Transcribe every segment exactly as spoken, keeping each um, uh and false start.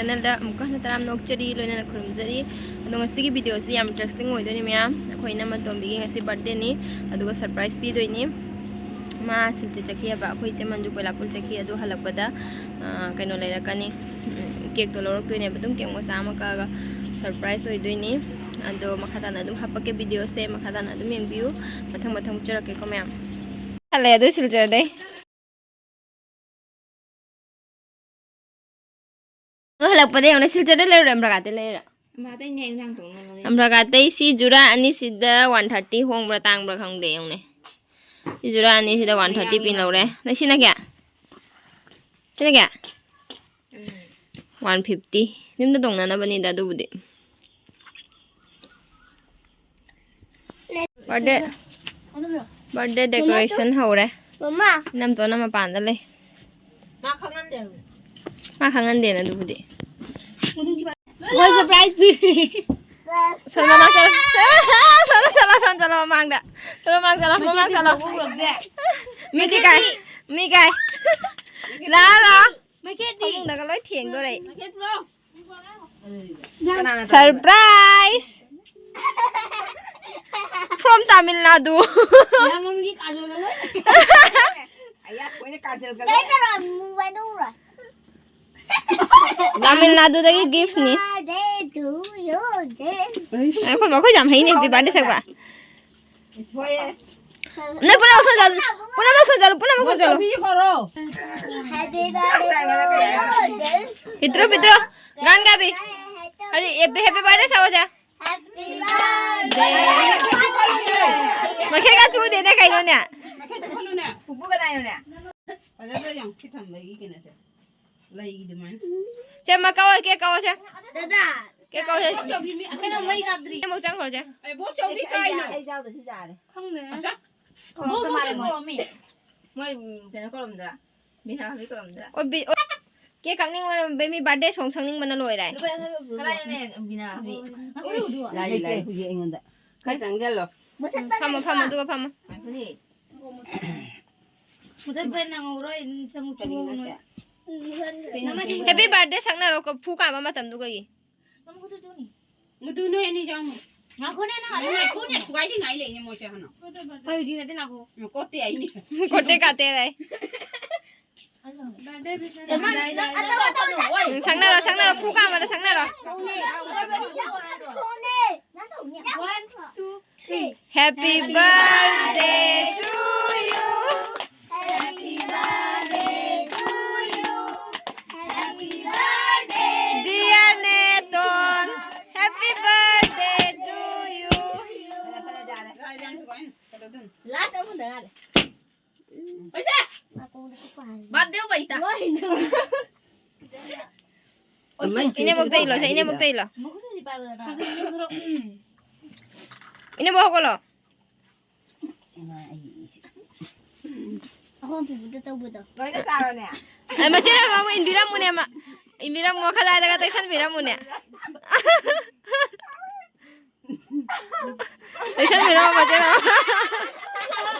ꯆꯦꯅꯦꯜꯗ ꯑꯃꯨꯛꯀ ꯍꯟꯅ ꯇꯔꯥꯝꯅ ꯑꯣꯛꯆꯔꯤ, ꯂꯣꯏꯅꯅ ꯈꯨꯔꯨꯝꯖꯔꯤ꯫ ꯑꯗꯣ ꯉꯁꯤꯒꯤ ꯚꯤꯗꯤꯑꯣꯁꯤ ꯌꯥꯝ ꯏꯟꯇꯔꯦꯁꯇꯤꯡ ꯑꯣꯏꯗꯣꯏꯅꯤ ꯃꯌꯥꯝ꯫ ꯑꯩꯈꯣꯏ ꯏꯅꯝꯃ ꯇꯣꯝꯕꯤꯒꯤ ꯉꯁꯤ ꯕꯥꯔꯠꯗꯦꯅꯤ, ꯑꯗꯨꯒ ꯁꯔꯄ꯭ꯔꯥꯏꯖ ꯄꯤꯗꯣꯏꯅꯤ꯫ ꯃꯥ ꯁꯤꯜꯆꯔ ꯆꯠꯈꯤ ꯍꯥꯏꯕ, ꯑꯩꯈꯣꯏ ꯏꯆꯦ ꯃꯟꯖꯨ ꯕꯣꯏꯂꯥꯄꯨꯔ ꯆꯠꯈꯤ꯫ ꯑꯗꯨ ꯍꯜꯂꯛꯄꯗ, ꯑ, ꯀꯩꯅꯣ ꯂꯩꯔꯛꯀꯅꯤ, ꯎꯝ, ꯀꯦꯛꯇꯣ ꯂꯧꯔꯛꯇꯣꯏꯅꯦꯕ꯫ ꯑꯗꯨꯝ ꯀꯦꯛ ꯃꯆꯥ ꯑꯃ ꯀꯛꯑꯒ ꯁꯔꯄ꯭ꯔꯥꯏꯖ ꯑꯣꯏꯗꯣꯏꯅꯤ꯫ ꯑꯗꯣ ꯃꯈꯥ ꯇꯥꯅ ꯑꯗꯨꯝ ꯍꯥꯄꯛꯀꯦ ꯚꯤꯗꯤꯑꯣꯁꯦ, ꯃꯈꯥ ꯇꯥꯅ ꯑꯗꯨꯝ ꯌꯦꯡꯕꯤꯌꯨ꯫ ꯃꯊꯪ ꯃꯊꯪ ꯎꯠꯆꯔꯛꯀꯦꯀꯣ ꯃꯌꯥꯝ꯫ ꯍꯜꯂꯛꯑꯦ ꯑꯗꯨ ꯁꯤꯜꯆꯔꯗꯩ꯫ ꯅꯣꯏ ꯍꯜꯂꯛꯄꯗ ꯌꯦꯡꯉꯨꯅꯦ, ꯁꯤꯜꯆꯔꯗ ꯂꯩꯔꯨꯔꯦ, ꯑꯝꯕ꯭ꯔꯒꯥꯠꯇ ꯂꯩꯔ꯫ ꯑꯝꯕ꯭ꯔꯒꯥꯠꯇꯩ ꯁꯤ ꯖꯨꯔꯥ ꯑꯅꯤꯁꯤꯗ ꯋꯥꯟ ꯊꯥꯔꯇꯤ ꯍꯣꯡꯕ꯭ꯔꯥ ꯇꯥꯡꯕ꯭ꯔꯥ ꯈꯪꯗꯦ, ꯌꯦꯡꯉꯨꯅꯦ꯫ ꯁꯤ ꯖꯨꯔꯥ ꯑꯅꯤꯁꯤꯗ ꯋꯥꯟ ꯊꯥꯔꯇꯤ ꯄꯤꯅ ꯂꯧꯔꯦ꯫ ꯅꯪ ꯁꯤꯅ ꯀꯌꯥ? ꯁꯤꯅ ꯀꯌꯥ? One fifty. ꯌꯨꯝꯗ ꯇꯣꯡꯅꯅꯕꯅꯤꯗ ꯑꯗꯨꯕꯨꯗꯤ꯫ ꯕꯥꯔꯗꯦ, ꯕꯥꯔꯗꯦ ꯗꯦꯀꯣꯔꯦꯁꯟ ꯍꯧꯔꯦ꯫ ꯃꯃꯥ꯫ ꯏꯅꯝꯇꯣꯟꯅ ꯃꯄꯥꯟꯗ ꯂꯩ꯫ ꯃꯥ ꯈꯪꯍꯟꯗꯦ꯫ ꯃꯥ ꯈꯪꯍꯟꯗꯦꯅ ꯑꯗꯨꯕꯨꯗꯤ꯫ ꯃꯣꯏ ꯁꯔꯄ꯭ꯔꯥꯏꯁ ꯄꯤ꯫ ꯁꯣꯝ ꯃꯃꯥꯡ ꯆꯠꯂꯣ꯫ ꯆꯠꯂꯣ, ꯆꯠꯂꯣ, ꯁꯣꯝ ꯆꯠꯂꯣ ꯃꯃꯥꯡꯗ꯫ ꯆꯠꯂꯣ ꯃꯃꯥꯡ ꯆꯠꯂꯣ, ꯃꯃꯥꯡ ꯆꯠꯂꯣ꯫ ꯃꯤꯗꯤ ꯀꯥꯏ? ꯃꯤ ꯀꯥꯏ? ꯂꯥꯛꯑꯣ, ꯂꯥꯛꯑꯣ꯫ ꯃꯩꯈꯦꯠꯇꯤ? ꯐꯃꯨꯡꯗꯒ ꯂꯣꯏ ꯊꯦꯡꯗꯣꯔꯦ꯫ ꯃꯩꯈꯦꯠ ꯄꯨꯔꯛꯑꯣ꯫ ꯀꯅꯥꯅ ꯇꯧꯔꯤꯕ? ꯁꯔꯄ꯭ꯔꯥꯏꯁ! From ꯇꯥꯃꯤꯜ ꯅꯥꯗꯨ꯫ ꯃꯌꯥꯝ ꯃꯃꯤꯒꯤ ꯀꯥꯖꯣꯜꯒ ꯂꯣꯏ꯫ ꯑꯌꯥ, ꯊꯣꯏꯅ ꯀꯥꯖꯣꯜꯒ ꯂꯣꯏ꯫ ꯇꯥꯃꯤꯜ ꯅꯥꯗꯨꯗꯒꯤ ꯒꯤꯐꯅꯤ꯫ ꯑꯩꯈꯣꯏ ꯃꯈꯣꯏ ꯌꯥꯝ ꯍꯩꯅꯦ, ꯍꯦꯄꯤ ꯕꯥꯔꯗꯦ ꯁꯛꯄ꯫ ꯅꯣꯏ ꯄꯨꯟꯅꯃꯛ ꯁꯣꯟꯖꯜꯂꯨ, ꯄꯨꯟꯅꯃꯛ ꯁꯣꯟꯖꯜꯂꯨ, ꯄꯨꯟꯅꯃꯛ ꯁꯣꯟꯖꯜꯂꯨ꯫ ꯆꯧꯕꯤꯁꯨ ꯀꯧꯔꯣ꯫ ꯄꯤꯇ꯭ꯔꯨ, ꯄꯤꯇ꯭ꯔꯨ, ꯒꯥꯟ ꯒꯥꯕꯤ꯫ ꯍꯥꯏꯗꯤ, ꯍꯦꯄꯤ, ꯍꯦꯄꯤ ꯕꯥꯔꯗꯦ ꯁꯛꯑꯣꯁꯦ꯫ ꯃꯈꯦꯠꯀ ꯆꯨꯗꯦꯅꯦ ꯀꯩꯅꯣꯅꯦ꯫ ꯃꯈꯦꯠ ꯆꯨꯍꯜꯂꯨꯅꯦ꯫ ꯄꯨꯄꯨ ꯀꯗꯥꯏꯅꯣꯅꯦ? ꯐꯖꯗ꯭ꯔꯣ ꯌꯦꯡꯉꯨ, ꯁꯤ ꯊꯝꯕꯒꯤ ꯀꯩꯅꯣꯁꯦ꯫ ꯂꯩꯒꯤ ꯑꯗꯨꯃꯥꯏꯅ꯫ ꯁꯦ, ꯑꯃ ꯀꯛꯑꯣ, ꯀꯦꯛ ꯀꯛꯑꯣꯁꯦ꯫ ꯗꯗꯥ꯫ ꯀꯦꯛ ꯀꯛꯑꯣꯁꯦ꯫ ꯕꯣꯛꯆꯧꯕꯤ ꯃꯤ-, ꯀꯩꯅꯣ ꯃꯩ ꯀꯥꯞꯇ꯭ꯔꯤ꯫ ꯑꯃꯨꯛ ꯆꯪꯈ꯭ꯔꯣꯁꯦ꯫ ꯑꯩ ꯕꯣꯛꯆꯧꯕꯤ ꯑꯩ, ꯑꯩ ꯀꯥꯏꯅꯣ? ꯌꯥ-, ꯑꯩ ꯌꯥꯎꯗ꯭ꯔꯁꯨ ꯌꯥꯔꯦ꯫ ꯈꯪꯗꯦ꯫ ꯑꯁ꯫ ꯃꯣꯏ ꯕꯣꯛ ꯕꯣꯛ ꯃꯥꯜꯂꯦ ꯃꯣꯏ꯫ ꯀꯧꯔꯝꯃꯤ꯫ ꯃꯣꯏ, ꯎꯝ, ꯀꯩꯅꯣ ꯀꯧꯔꯝꯗ꯭ꯔꯥ? ꯕꯤꯅꯥ ꯍꯣꯏ ꯀꯧꯔꯝꯗ꯭ꯔꯥ? ꯑꯣ, ꯕꯤ-, ꯑꯣ, ꯀꯦꯛ ꯀꯛꯅꯤꯡꯕꯅ ꯕꯦꯃꯤ ꯕꯥꯔꯗꯦ ꯁꯣꯡ ꯁꯛꯅꯤꯡꯕꯅ ꯂꯣꯏꯔꯦ꯫ ꯂꯨꯄꯥ ꯌꯥꯡꯈꯩ ꯄꯤꯔꯛꯑꯣ꯫ ꯀꯗꯥꯏꯗꯅꯦ ꯕꯤꯅꯥ ꯍꯣꯏ? ꯂꯩꯇꯦ ꯍꯧꯖꯤꯛ ꯑꯩꯉꯣꯟꯗ꯫ ꯈꯔ ꯆꯪꯁꯤꯜꯂꯣ꯫ ꯐꯝꯃꯣ, ꯐꯝꯃꯣ, ꯑꯗꯨꯒ ꯐꯝꯃꯣ꯫ ꯉꯥꯏꯈꯣꯅꯦ꯫ ꯃꯨꯊꯠꯄ ꯅꯪꯍꯧꯔꯣꯏ, ꯅꯪ ꯆꯪꯉꯨ, ꯀꯔꯤ ꯆꯪꯉꯨ ꯅꯣꯏ꯫ ꯅꯠꯇꯦ? Happy birthday ꯁꯛꯅꯔꯣ, ꯀ-, ꯐꯨ ꯀꯥꯝꯕ ꯃꯇꯝꯗꯨꯒꯒꯤ꯫ ꯃꯗꯨ ꯅꯣꯏ ꯑꯅꯤ ꯆꯪꯉꯨ꯫ ꯉꯥꯏꯈꯣꯅꯦ, ꯅꯪ ꯉꯥꯏꯈꯣꯅꯦ, ꯊꯨꯒꯥꯏꯗꯤ ꯉꯥꯏ ꯂꯩꯅꯦ ꯃꯣꯏꯁꯦ ꯍꯥꯟꯅ꯫ ꯍꯣꯏ, ꯍꯧꯖꯤꯛ ꯅꯠꯇꯦ, ꯉꯥꯏꯈꯣ꯫ ꯀꯣꯠꯇꯦ ꯍꯥꯏꯅꯦ꯫ ꯀꯣꯠꯇꯦ ꯀꯥꯇꯦ ꯍꯥꯏ꯫ ꯁꯛꯅꯔꯣ, ꯁꯛꯅꯔꯣ, ꯐꯨ ꯀꯥꯝꯕꯗ ꯁꯛꯅꯔꯣ꯫ One, two, three. Happy birthday to you. Happy birthday to you. Happy birthday. Dear Neton, happy birthday to you. Last ꯑꯃꯗ ꯉꯥꯏꯔꯦ꯫ ꯍꯣꯏꯁꯦ꯫ ꯕꯥꯔꯗꯦ ꯎꯕꯩꯇ꯫ ꯏꯅꯦꯕꯣꯛꯇ ꯏꯜꯂꯣ, ꯁꯦ, ꯏꯅꯦꯕꯣꯛꯇ ꯏꯜꯂꯣ꯫ ꯏꯅꯦꯕꯣꯛ ꯍꯧꯒꯠꯂꯣ꯫ ꯑꯩꯈꯣꯏ ꯄꯨꯄꯨꯗ ꯇꯧꯕꯗꯣ꯫ ꯂꯣꯏꯅ ꯆꯥꯔꯣꯅꯦ꯫ ꯑꯦ, ꯃꯆꯦꯅ ꯑꯃꯨꯛ ꯏꯟꯕꯤꯔꯝꯃꯨꯅꯦ, ꯑꯃ꯫ ꯏꯟꯕꯤꯔꯝꯃꯣ, ꯈꯖꯥꯏꯗꯒ ꯇꯩꯁꯟꯕꯤꯔꯝꯃꯨꯅꯦ꯫ ꯇꯩꯁꯟꯕꯤꯔꯝꯃꯣ, ꯃꯆꯦꯅ꯫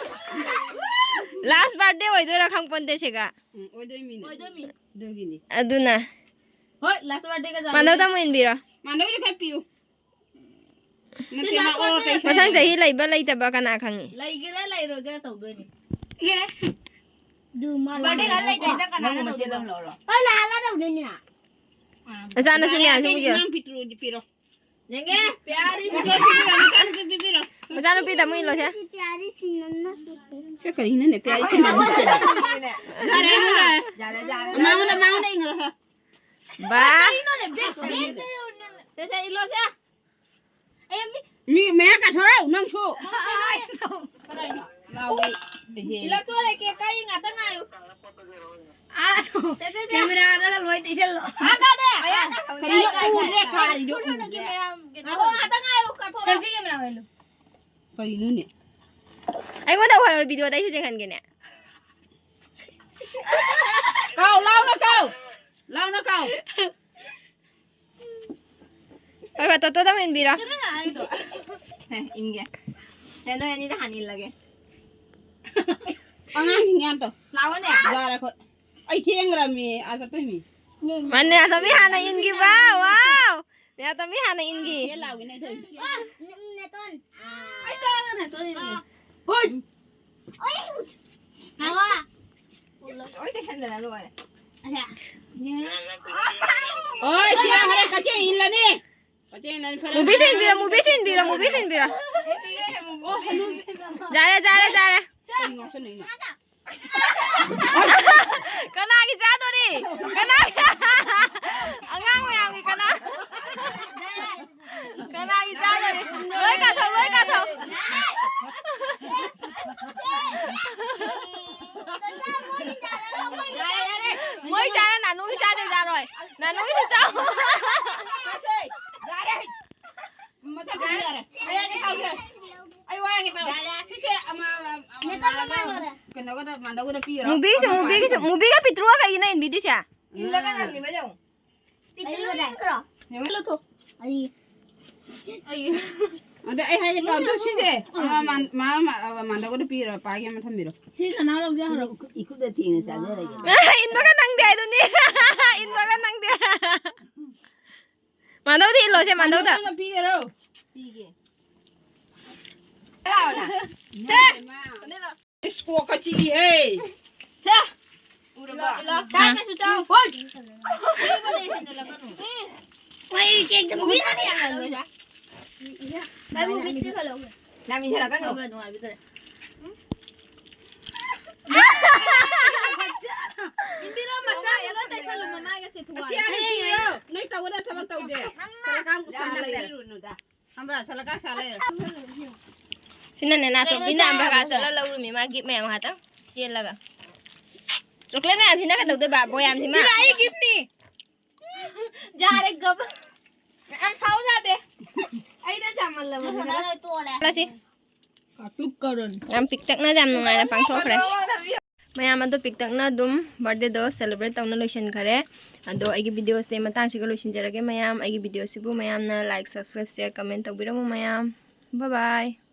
Last birthday ꯑꯣꯏꯗꯣꯏꯔꯥ ꯈꯪꯄꯣꯟꯇꯦ ꯁꯤꯒ꯫ ꯎꯝ, ꯑꯣꯏꯗꯣꯏꯃꯤꯅꯦ꯫ ꯑꯣꯏꯗꯣꯏꯃꯤ꯫ ꯑꯗꯨꯒꯤꯅꯤ꯫ ꯑꯗꯨꯅ꯫ ꯍꯣꯏ, last birthday ꯒ ꯆꯥꯟꯅꯗꯦ꯫ ꯃꯥꯟꯅꯕꯗ ꯑꯃꯨꯛ ꯏꯟꯕꯤꯔꯣ꯫ ꯃꯥꯟꯅꯕꯗ ꯈꯔ ꯄꯤꯌꯨ꯫ ꯅꯠꯇꯦ, ꯃꯥ ꯑꯣꯔ ꯇꯩꯁꯜꯂꯦ꯫ ꯃꯊꯪ ꯆꯍꯤ ꯂꯩꯕ ꯂꯩꯇꯕ ꯀꯅꯥ ꯈꯪꯉꯤ? ꯂꯩꯒꯦꯔꯥ ꯂꯩꯔꯣꯏꯒꯦꯔꯥ ꯇꯧꯗꯣꯏꯅꯤ꯫ ꯑꯦ꯫ ꯑꯗꯨ ꯃꯥ ꯕꯥꯔꯗꯦ ꯂꯥꯛꯑꯒ ꯂꯩꯇ꯭ꯔꯤꯗ ꯀꯅꯥꯅ ꯅꯪ ꯃꯆꯦ ꯇꯧꯗꯣꯏꯅꯣ? ꯂꯝ ꯂꯧꯔꯣ꯫ ꯍꯣꯏ, ꯂꯥꯛꯑꯒ ꯇꯧꯗꯣꯏꯅꯤꯅ꯫ ꯃꯆꯥꯅꯁꯨ ꯌꯥꯔꯦ, ꯃꯌꯥꯝꯁꯨ ꯑꯩ ꯄꯨꯖ-, ꯏꯅꯥꯎ ꯄꯤꯇ꯭ꯔꯨꯗꯤ ꯄꯤꯔꯣ꯫ ꯌꯦꯡꯒꯦ, ꯄꯤꯌꯥꯔꯤ ꯁꯤꯗ ꯄꯤꯕꯤꯔꯣ, ꯃꯆꯥꯅꯨꯄꯤ ꯄꯤꯕꯤꯔꯣ꯫ ꯃꯆꯥꯅꯨꯄꯤꯗ ꯑꯃꯨꯛ ꯏꯜꯂꯣꯁꯦ꯫ ꯁꯤ ꯄꯤꯌꯥꯔꯤ ꯁꯤꯟꯅꯟꯅ ꯁꯤ꯫ ꯁꯦ ꯀꯔꯤꯅꯣꯅꯦ, ꯄꯤꯌꯥꯔꯤ ꯁꯤꯟꯅꯟꯅ ꯁꯤ꯫ ꯌꯥꯔꯦ, ꯌꯥꯔꯦ꯫ ꯌꯥꯔꯦ, ꯌꯥꯔꯦ꯫ ꯃꯉꯣꯟꯗ, ꯃꯉꯣꯟꯗ ꯏꯪꯉꯨꯔꯣ, ꯁꯦ꯫ ꯕꯥ꯫ ꯀꯔꯤꯅꯣꯅꯦ, ꯕꯦꯛ, ꯕꯦꯛ꯫ ꯁꯦ, ꯁꯦ, ꯏꯜꯂꯣꯁꯦ꯫ ꯑꯦ, ꯃꯤ ꯃꯤ ꯃꯌꯥ ꯀꯥꯊꯣꯔꯛꯎ, ꯅꯪꯁꯨ꯫ ꯀꯗꯥꯏꯅꯣ? ꯂꯥꯎꯋꯦ꯫ ꯏꯜꯂꯛꯇꯣꯔꯦ, ꯀꯦꯛ ꯀꯛꯏ, ꯉꯥꯛꯇ ꯉꯥꯏꯌꯨ꯫ ꯑꯥ, ꯁꯦ, ꯁꯦ, ꯁꯦ꯫ ꯀꯦꯃꯦꯔꯥꯗꯒ ꯂꯣꯏ ꯇꯩꯁꯜꯂꯣ꯫ ꯀꯔꯤꯅꯣ ꯎꯔꯦ ꯊꯥꯔꯤꯗꯣ ꯎꯔꯦ꯫ ꯉꯥꯏꯈꯣ, ꯉꯥꯛꯇ ꯉꯥꯏꯌꯨ, ꯀꯥꯊꯣꯔꯛꯑꯣ꯫ Selfie camera ꯑꯣꯏꯍꯜꯂꯨ꯫ ꯀꯩꯅꯣꯅꯦ? ꯑꯩꯉꯣꯟꯗ ꯑꯣꯏꯍꯜꯂꯣ, ꯚꯤꯗꯤꯑꯣꯗ ꯑꯩꯁꯨ ꯌꯦꯡꯍꯟꯒꯦꯅꯦ꯫ ꯀꯥꯎ, ꯂꯥꯎꯅ ꯀꯥꯎ꯫ ꯂꯥꯎꯅ ꯀꯥꯎ꯫ ꯍꯣꯏ, ꯍꯣꯏ, ꯇꯣꯇꯣꯗ ꯑꯃꯨꯛ ꯏꯟꯕꯤꯔꯣ꯫ ꯑꯦ, ꯏꯟꯒꯦ꯫ ꯁꯦ, ꯅꯣꯏ ꯑꯅꯤꯗ ꯍꯥꯟꯅ ꯏꯜꯂꯒꯦ꯫ ꯑꯉꯥꯡꯁꯤꯡ ꯌꯥꯝ ꯇꯧ꯫ ꯂꯥꯛꯑꯣꯅꯦ꯫ ꯌꯥꯔꯦ ꯑꯩꯈꯣꯏ꯫ ꯑꯩ ꯊꯦꯡꯈ꯭ꯔꯃꯤ ꯑꯥ ꯆꯠꯇꯣꯏꯃꯤ꯫ ꯃꯥꯅꯦ, ꯑꯗꯣ ꯃꯤ ꯍꯥꯟꯅ ꯏꯟꯈꯤꯕ꯫ ꯋꯥꯎ! ꯅꯦ ꯑꯇꯣꯝꯕꯤ ꯍꯥꯟꯅ ꯏꯟꯈꯤ꯫ ꯆꯦ ꯂꯥꯎꯒꯤꯅꯦ ꯇꯧꯔꯤꯁꯦ꯫ ꯑꯩ ꯇꯥꯒꯅ ꯇꯧꯔꯤꯅꯦ꯫ ꯍꯣꯏ꯫ ꯍꯣꯏ ꯇꯩꯁꯟꯗꯅ ꯂꯣꯏꯔꯦ꯫ ꯍꯣꯏ ꯆꯦ ꯍꯣꯔꯦꯟ ꯀꯆꯦ ꯏꯜꯂꯅꯤ꯫ ꯀꯆꯦ ꯏꯜꯂꯅꯤ ꯐꯔꯦ꯫ ꯃꯨꯕꯤꯁꯨ ꯏꯟꯕꯤꯔꯣ, ꯃꯨꯕꯤꯁꯨ ꯏꯟꯕꯤꯔꯣ, ꯃꯨꯕꯤꯁꯨ ꯏꯟꯕꯤꯔꯣ꯫ ꯌꯥꯔꯦ, ꯌꯥꯔꯦ, ꯌꯥꯔꯦ꯫ ꯀꯩ ꯉꯥꯎꯁꯟꯅꯩꯅꯣ? ꯀꯅꯥꯒꯤ ꯆꯥꯗꯣꯔꯤ? ꯀꯅꯥꯒꯤ? ꯑꯉꯥꯡ ꯃꯌꯥꯝꯒꯤ ꯀꯅꯥ? ꯀꯅꯥꯒꯤ ꯆꯥꯗꯣꯔꯤ? ꯂꯣꯏ ꯀꯥꯊꯧ, ꯂꯣꯏ ꯀꯥꯊꯧ꯫ ꯃꯣꯏ ꯆꯥꯔ ꯅꯥꯅꯨꯒꯤ ꯆꯥꯗꯦ ꯆꯥꯔꯣꯏ꯫ ꯅꯥꯅꯨꯒꯤꯁꯨ ꯆꯥꯎ꯫ ꯌꯥꯔꯦ꯫ ꯃꯊꯛ ꯌꯥꯔꯦ꯫ ꯑꯩ ꯋꯥꯒꯦ ꯇꯧꯁꯦ꯫ ꯑꯩ ꯋꯥꯒꯦ ꯇꯧ꯫ ꯁꯤꯁꯦ ꯑꯃ, ꯑꯃ, ꯑꯃ ꯃꯥꯟꯅꯕ ꯀꯩꯅꯣꯒꯗ, ꯃꯥꯟꯅꯕꯗ ꯄꯤꯔꯣ꯫ ꯃꯨꯕꯤꯒꯤꯁꯨ, ꯑꯃ ꯃꯨꯕꯤꯒꯤꯁꯨ, ꯄꯥꯏꯔꯣ꯫ ꯃꯨꯕꯤꯒ ꯄꯤꯇ꯭ꯔꯨꯒ ꯀꯩꯒꯤꯅꯣ ꯏꯟꯕꯤꯗꯣꯏꯁꯦ? ꯏꯜꯂꯒ ꯍꯪꯉꯤꯕ ꯌꯦꯡꯉꯨ꯫ ꯄꯤꯇ꯭ꯔꯨ ꯌꯦꯡꯉꯨ꯫ ꯌꯦꯡꯉꯨ꯫ ꯑꯩ, ꯑꯩ꯫ ꯑꯗ ꯑꯩ ꯍꯥꯏꯒꯦ ꯇꯧꯕꯗꯣ ꯁꯤꯁꯦ꯫ ꯑꯃ ꯃꯥꯟ-, ꯃꯥ-, ꯃꯥ-, ꯃꯥꯟꯅꯕꯗ ꯄꯤꯔꯣ, ꯄꯥꯏꯒꯦ ꯑꯃ ꯊꯝꯕꯤꯔꯣ꯫ ꯁꯤ ꯁꯅꯥ ꯂꯧꯖꯍꯧꯔꯣ꯫ ꯏꯈꯨꯠ-, ꯏꯈꯨꯠꯇ ꯊꯦꯡꯅ ꯆꯥꯖꯔꯒꯦ꯫ ꯏꯟꯕꯒ ꯅꯪꯗꯦ ꯍꯥꯏꯗꯨꯅꯤ꯫ ꯏꯟꯕꯒ ꯅꯪꯗꯦ꯫ ꯃꯥꯟꯗꯧꯗ ꯏꯜꯂꯣꯁꯦ, ꯃꯥꯟꯗꯧꯗ꯫ ꯃꯥꯟꯗꯧꯗ ꯄꯤꯒꯦꯔꯣ? ꯄꯤꯒꯦ꯫ ꯁꯦ! ꯏꯁ, ꯀꯣꯛꯀ ꯆꯤꯛꯏꯍꯦ꯫ ꯁꯦ! ꯎꯔꯕꯣ? ꯏꯜꯂꯣ, ꯏꯜꯂꯣ꯫ ꯆꯥꯛꯀꯁꯨ ꯆꯥꯎ꯫ ꯍꯣꯏ! ꯄꯤꯕꯅꯦ, ꯍꯦꯟꯖꯜꯂꯛꯀꯅꯨ꯫ ꯃꯣꯏ ꯀꯦꯛꯇ ꯃꯨꯕꯤꯗꯅꯦ ꯌꯥꯝꯅ ꯂꯣꯏꯁꯦ꯫ ꯅꯪ ꯃꯨꯕꯤꯗꯤ ꯈꯜꯂꯣ꯫ ꯌꯥꯝ ꯏꯟꯁꯤꯜꯂꯛꯀꯅꯨ꯫ ꯏꯟꯕꯤꯔꯣ, ꯃꯆꯥ ꯂꯣꯏ ꯇꯩꯁꯜꯂꯣ, ꯃꯃꯥꯏꯒꯁꯦ ꯊꯨꯒꯥꯏ꯫ ꯑꯁꯤ ꯑꯅꯤ ꯄꯤꯔꯣ꯫ ꯅꯣꯏ ꯇꯧꯒꯗꯕ ꯊꯕꯛ ꯇꯧꯗꯦ꯫ ꯁꯂꯀꯥꯝ ꯁꯥ ꯂꯩꯔꯨꯅꯨꯗ꯫ ꯈꯪꯕ꯭ꯔꯥ? ꯁꯂꯀꯥꯝ ꯁꯥ ꯂꯩꯔꯨ꯫ ꯁꯤꯅꯅꯦ, ꯅꯥꯇꯣꯝꯕꯤꯅ ꯀꯩꯅꯣ ꯑꯝꯕꯒꯥ ꯆꯥꯔꯕꯣ? ꯆꯠꯂ ꯂꯧꯔꯨꯃꯤ, ꯃꯥ ꯒꯤꯞ ꯃꯌꯥꯝ ꯉꯥꯛꯇꯪ ꯆꯦꯜꯂꯒ꯫ ꯆꯣꯀ꯭ꯂꯦꯠ ꯃꯌꯥꯝꯁꯤꯅ ꯀꯩꯗꯧꯗꯣꯏꯕ? ꯕꯣ ꯌꯥꯝꯁꯤꯃ? ꯁꯤꯅ ꯑꯩ ꯒꯤꯞꯅꯤ꯫ ꯌꯥꯔꯦ, ꯒꯞ꯫ ꯌꯥꯝ ꯁꯥꯎ ꯌꯥꯗꯦ꯫ ꯑꯩꯅ ꯆꯥꯃꯜꯂꯕꯅꯤꯅ꯫ ꯆꯠꯂꯁꯤ꯫ ꯌꯥꯝ ꯄꯤꯛꯇꯛꯅ, ꯌꯥꯝ ꯅꯨꯡꯉꯥꯏꯅ ꯄꯥꯡꯊꯣꯛꯈ꯭ꯔꯦ꯫ ꯃꯌꯥꯝ ꯑꯗꯣ ꯄꯤꯛꯇꯛꯅ ꯑꯗꯨꯝ birthday ꯗꯣ celebrate ꯇꯧꯅ ꯂꯣꯏꯁꯤꯟꯈꯔꯦ꯫ ꯑꯗꯣ ꯑꯩꯒꯤ video ꯁꯦ ꯃꯇꯥꯡꯁꯤꯒ ꯂꯣꯏꯁꯤꯟꯖꯔꯒꯦ ꯃꯌꯥꯝ꯫ ꯑꯩꯒꯤ video ꯁꯤꯕꯨ ꯃꯌꯥꯝꯅ like, subscribe, share, comment ꯇꯧꯕꯤꯔꯝꯃꯨ ꯃꯌꯥꯝ꯫ Bye bye꯫